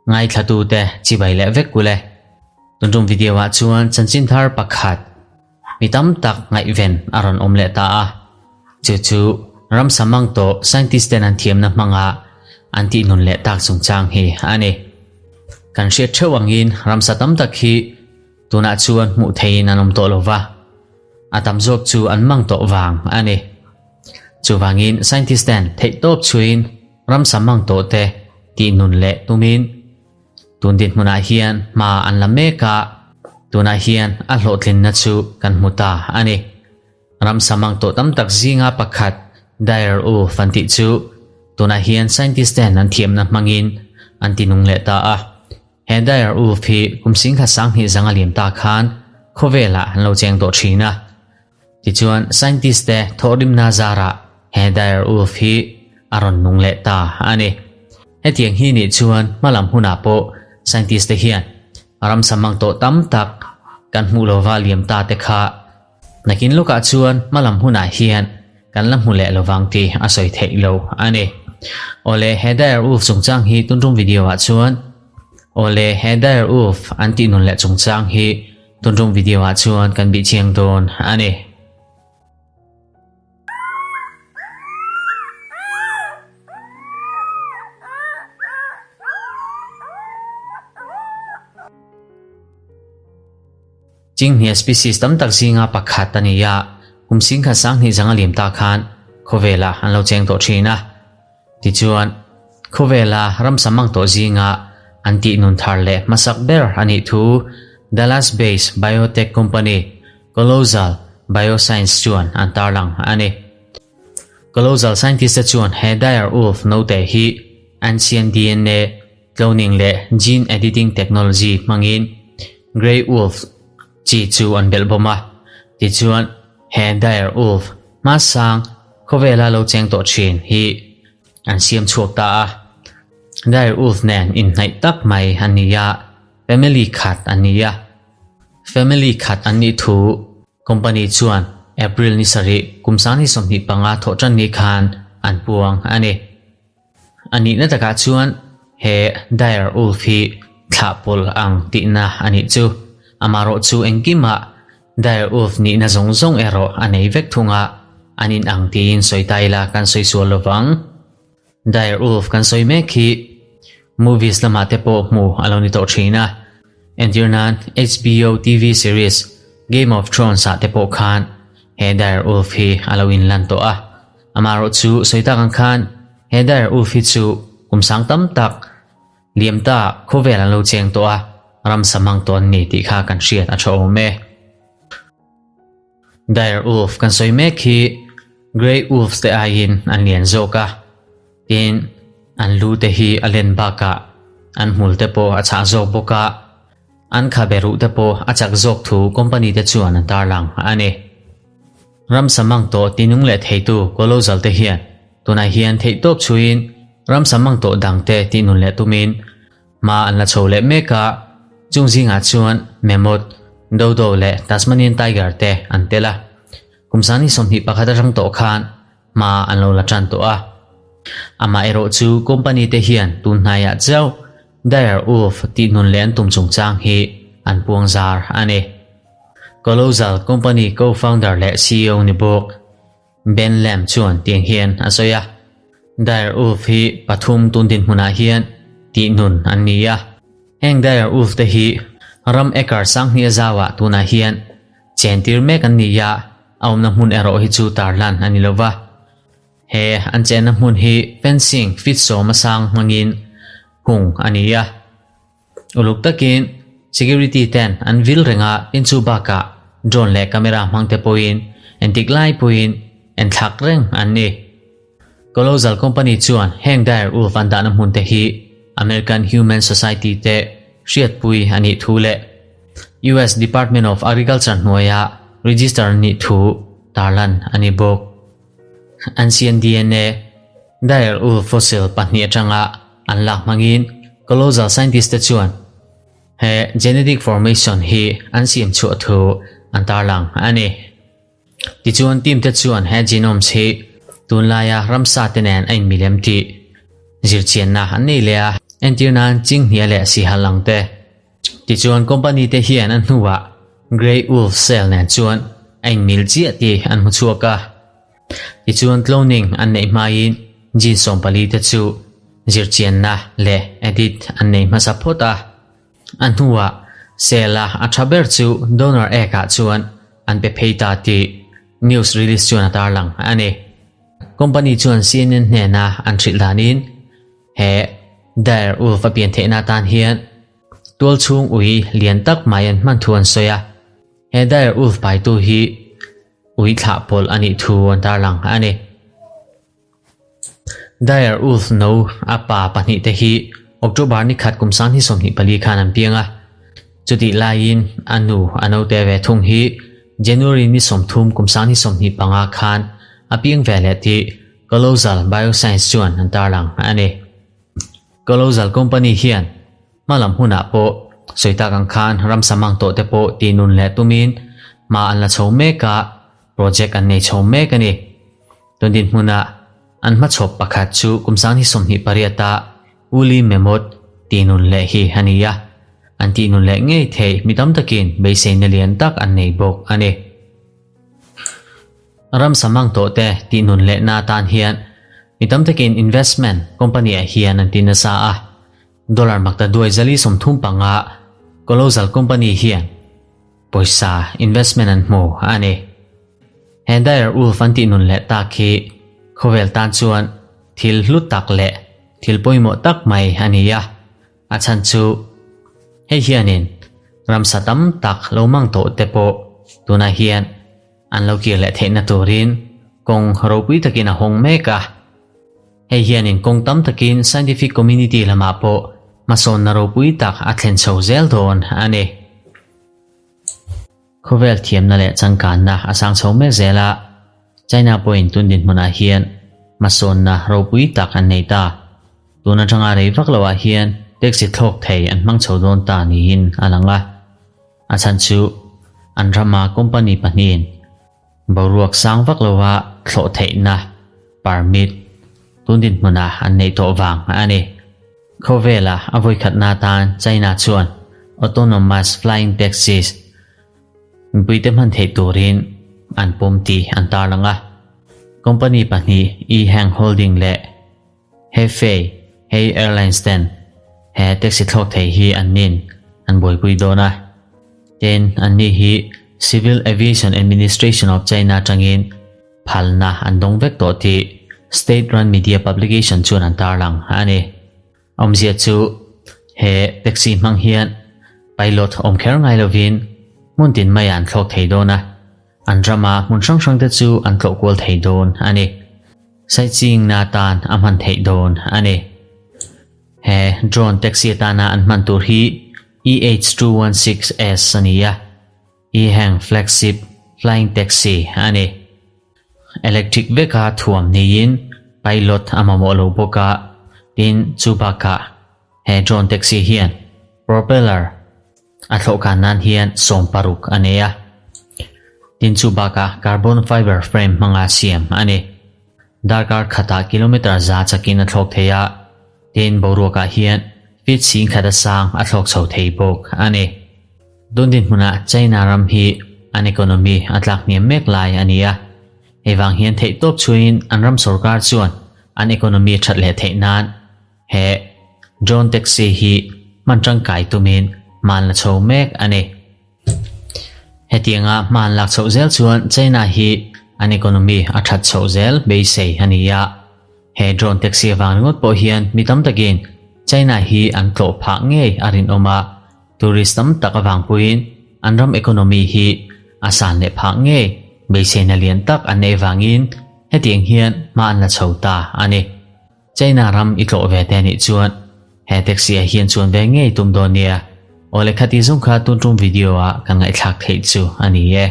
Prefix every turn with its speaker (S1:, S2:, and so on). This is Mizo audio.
S1: Ngaithlatute chibai leh vek kule. Tuntum video ah chuan chanchin thar pakhat mi tam tak ngaihven a rawn awm leh ta a. Chu chu ramsa mang tawh scientist ten an thiamna hmanga an tihnun leh tak chungchang hi a ni. Kan hriat theuh angin ramsa tam tak hi tunah chuan hmuh theihin an awm tawh lo va, a tam zawk chu an mang tawh vang a ni. Chuvangin scientist ten theihtawp chhuiin ramsa mang tawh te tihnun leh tumin tun dinhmunah hian hma an la mek a, tunah hian a hlawhtlinna chu kan hmu ta a ni. Ramsa mang tawh tam tak zinga pakhat Dire Wolf an tih chu tunah hian scientist ten an thiamna hmangin an tinung leh ta a. He Dire Wolf hi kum singkhat sanghnih zanga liam ta khan khawvelah an lo cheng tawh thin a. Tichuan scientist te thawhrimna zarah he Dire Wolf hi a rawn nung leh ta a ni. Hetiang hi nih chuan hmalam hunah pawh scientist te hian ramsa mang tawh tam tak kan hmuh lova liam ta te kha Nakin lawkah chuan hmalam hunah hian kan la hmu leh lovang tih a sawi theih lo a ni. Awle, he Dire Wolf chungchang hi tuntum video ah chuan Awle, he Dire Wolf an tih nun leh chungchang hi tuntum video ah chuan kan bih chiang dawn a ni. Chinghnia species tam tak zinga pakhat a ni a, kum singkhat sanghnih zanga liam ta khan khawvelah an lo cheng tawh thin a. Tichuan, khawvela ramsa mang tawh zinga an tih nun thar leh hmasak ber a nih thu Dallas-based biotech company Colossal Bioscience chuan an tarlang a ni. Colossal scientist-te chuan he dire wolf note hi ancient dna Cloning leh gene editing technology hmangin Grey Wolf chi chu an belh bawm a, tichuan he Dire Wolf hmasang khawvela lo cheng tawh thin hi an siam chhuak ta a. Dire Wolf nen inhnaih tak mai an ni a, family khat an ni a. Family khat an nih thu company chuan April ni sarih kum 2025 thawh tan ni khan an puang a ni. A nihna takah chuan he Dire Wolf hi thlah pawl ang tihna a nih chu. Amaherawh chu engkimah Dire Wolf nihna zawng zawng erawh a nei vek thung a, an inang tiin sawi ta ila kan sawi sual lo vang. Dire Wolf kan sawi mek hi movies lamah te pawh hmu a lo ni tawh thin a, entir nan HBO TV series Game of Thrones ah te pawh khan he Dire Wolf hi a lo inlan tawh a. Amaherawh chu sawi tak ang khan he Dire Wolf hi chu kum sang tam tak liam ta khawvel an lo cheng tawh a, ramsa hmang tawh an ni tih kha kan hriat a tha awm e. Dire Wolf kan sawi mek hi Grey Wolves te aiin an lian zawk a, tin an lu te hi a len bakah an hmul te pawh a chhah zawk bawk a, an khabe ruh te pawh a chak zawk thu company te chuan an tarlang a ni. Ramsa mang tawh tinung leh theitu Colossal te hian tunah hian theihtawp chhuiin ramsa mang tawh dangte tihnun leh tumin hma an la chho leh mek a, chung zingah chuan Mammoth, Dodo leh Tasmanian Tiger te an tel a. Kum 2021 atang tawh khan hma an lo la tan tawh a. Amaherawh chu company te hian tun hnaiah chauh Dire Wolf tihnun leh an tum chungchang hi an puang zar a ni. Colossal Company co-founder leh CEO ni bawk Ben Lamb chuan tiang hian a sawi a, Dire Wolf hi pathum tun dinhmunah hian tihnun an ni a. Heng Dire Wolf te hi ram acre sanghnih a zauah tunah hian chentir mek an ni a, a awmna hmun erawh hi chu tarlan a ni lova. He an chenna hmun hi fencing feet sawm a sang hmangin hung a ni a. Uluk takin security ten an vil reng a, tin chu bakah drone leh camera hmang te pawhin entik lai pawhin en thlak reng an ni. Colossal Company chuan heng Dire Wolf an dahna hmun te hi American Humane Society te hriatpui a nih thu leh US Department of Agriculture hnuaia register an nih thu tarlan a ni bawk. Ancient dna Dire Wolf fossil pahnih atanga an lak hmangin Colossal scientist te chuan he genetic formation hi an siam chhuah thu an tarlang a ni. Tichuan team te chuan he genomes hi Tunlaia ramsa te nen a inmilem tih zirchianna an nei leh a, entir nan chinghnia leh sihal ang te. Tichuan company te hian a hnuah Grey Wolf cell nen chuan a inmil chiah tih an hmu chhuak a. Tichuan cloning an neih hmain gene 14 te chu zirchianna leh edit an nei hmasa phawt a. A hnuah cell-a a tha ber chu donor egg ah chuan an pe phei ta tih news release chuan a tarlang a ni. Company chuan CNN hnena an hrilh danin he dire wolf a pian theihna atan hian tualchhung ui lian tak mai an hman thu an sawi a. He dire wolf paitu hi ui thlah pawlh a nih thu an tarlang a ni. Dire Wolf no a pa pahnihte hi October ni khat kum 2024 khan an piang a, chutih laiin a nu a naute ve thung hi January ni 30 kum 2025 khan a piang ve leh tih Colossal Bioscience chuan an tarlang a ni. Colossal Company hian hmalam hunah pawh sawi tak ang khan ramsa mang tawh te pawh tihnun leh tumin hma an la chho mek a, project an nei chho mek a ni. Tun dinhmunah an hmachhawp pakhat chu kum 2028 a Woolly Mammoth tihnun leh hi a ni a, an tihnun leh ngei theih mi tam takin beiseina lian tak an nei bawk a ni. Ramsa mang tawh te tihnun lehna atan hian mi tam takin investment company ah hian an ti nasa a, dollar makta duai 435 Colossal Company hian pawisa investment an hmu a ni. He Dire Wolf an tih nun leh tak hi khawvel tan chuan thil hlu tak leh thil pawimawh tak mai a ni a, a chhan chu hei hianin ramsa tam tak lo mang tawh te pawh tunah hian an lo kir leh theihna turin kawng ropui takin a hawng mek a. Hei hianin kawng tam takin scientific community lamah pawh hmasawnna ropui tak a thlen chho zel dawn a ni. Khawvel thiamna leh changkanna a sang chho mek zel a, China pawhin tun dinhmunah hian hmasawnna ropui tak an nei ta. Tun atanga rei vak loah hian taxi thlawk thei an hmang chho dawn ta niin a lang a. A chhan chu an rama company pahnihin boruak sang vak lova thlawh theihna permit tun dinhmunah an neih tawh vang a ni. Khawvela a vawikhatna atan China chuan autonomous flying taxis mipuite hman theih turin an pawm tih an tarlang a. Company pahnih EHang Holding leh Hefei Hey Airlines ten he taxi thlawk thei hi an nin an buaipui dawn a. Tin, anni hi Civil Aviation Administration of China atangin phalna an dawng vek tawh tih state-run media publication chuan an tarlang a ni. Awmzia chu he taxi hmang hian pilot awm kher ngai lovin hmun tin maiah an thlawk thei dawn a, an rama hmun hrang hrang te chu an tlawh kual thei dawn a ni. Sightseeing na atan a hman theih dawn a ni. He drone taxi atana an hman tur hi EH216S a ni a. EHang Flagship Flying Taxi a ni. Electric veka thuam niin pilot a mamawh lo bawk a, tin chu bakah he drone taxi hian propeller a thlawhkan nan hian 16 a nei a. Tin chu bakah carbon fiber frame hmanga siam a ni. Darkar khatah kilometer za chakin a thlawk thei a, tin boruakah hian feet 10,000 a sang a thlawk chho thei bawk a ni. Tun dinhmunah China ram hi an economy a tlak hniam mek lai a ni a, hei vang hian theihtawp chhuiin an ram sorkar chuan an economy that leh theih nan he drone taxi hi hman tangkai tumin hman la chho mek a ni. Hetianga hman lak chhoh zel chuan China hi an economy a that chhoh zel beisei a ni a. He drone taxi avang ringawt pawh hian mi tam takin China hi an tlawh phah ngei a rinawm a, tourist tam tak avang puiin an ram economy hi a san leh phah ngei beiseina lian tak an neih vangin hetiang hian hma an la chho ta a ni. China ram i tlawh ve te anih chuan he taxi ah hian chuan ve ngei tum dawn nia. Aw lehkha tih zawng kha tun tum video ah kan ngaihthlak theih chu a ni e.